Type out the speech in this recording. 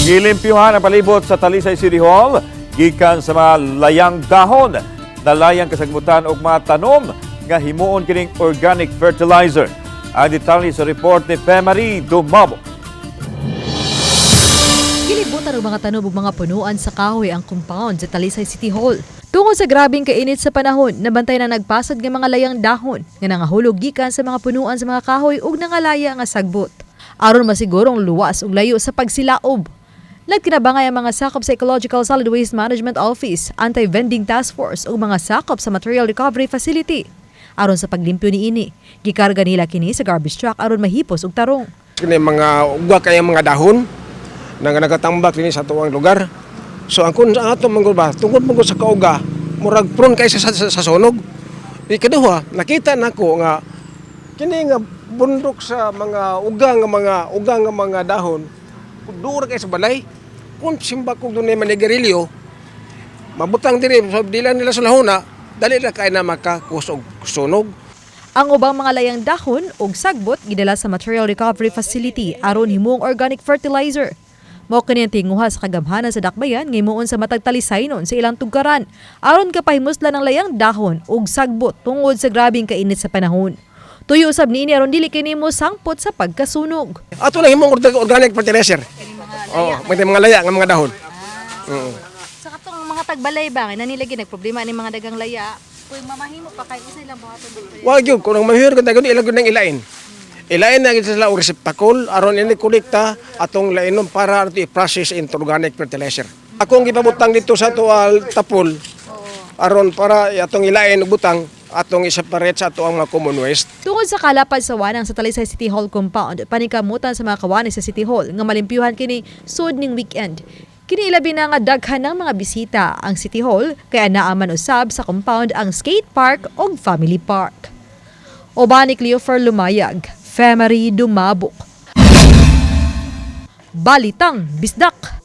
Gilimpyuhan ang palibot sa Talisay City Hall gikan sa mga layang dahon, nalayang kasagmutan og mga tanom nga himuon kining organic fertilizer. Ang detalye sa report ni Pemary Dumabo. Gilibutan og mga tanom ug mga punuan sa kahoy ang compound sa Talisay City Hall. Tungod sa grabeng kainit sa panahon, nabantay na nagpasad nga mga layang dahon nga nangahulog gikan sa mga punuan sa mga kahoy ug nangalaya nga sagbot. Aron masigurong luwas ug layo sa pagsilaob, nagkinabangay ang mga sakop sa Ecological Solid Waste Management Office, Anti-Vending Task Force ug mga sakop sa Material Recovery Facility. Aron sa paglimpyo niini, gikarga nila kini sa garbage truck aron mahipos ug tarong. Kini mga uga kay mga dahon nga nagatambak dinhi sa atuang lugar. So ang kun ang ato man ba tungod man sa kauga, murag prone kay sa sunog. Ikaduha, nakita nako nga kini nga bundok sa mga uga nga mga dahon dura kay sa balay. Kung simba kog dunay manigarilyo, mabutang diri sa dila nila sa lahuna, dali ra kay na makakusog sunog. Ang ubang mga layang dahon ug sagbot gidala sa Material Recovery Facility aron himuong organic fertilizer. Mao kini ang tinguha sa kagamhanan sa dakbayan nga himuon sa matag Talisaynon sa ilang tugkaran aron kapahimuslan ang layang dahon ug sagbot tungod sa grabeng kainit sa panahon. Tuyo usab niini aron dili kini mo sangpot sa pagkasunog. Ato lang himong organic fertilizer. Oh, mga laya nga mga dahon. Sa katong mga tagbalay ba nga nila nagproblema ni mga dagang laya, kung mamahimo pa kay usa ilang buhaton? Wa gyud kung ang mahir kung tagon ilang gyud nang ilain. Ilain na gyud sila og receptacle aron ini kolekta atong lainon para ato i-process into organic fertilizer. Akong gipabutang dito sa ato tapol aron para atong ilain og butang atong i-separate sa ato ang mga common waste. Tungod sa kalapad sa wanang sa Talisay City Hall compound, paningkamutan sa mga kawani sa City Hall nga malimpyuhan kini sud ning weekend. Kini ilabi na nga daghan ng mga bisita ang City Hall kaya naaman usab sa compound ang skate park ug family park. Uban ni Cleofer Lumayag, Femery Dumabok. Balitang Bisdak.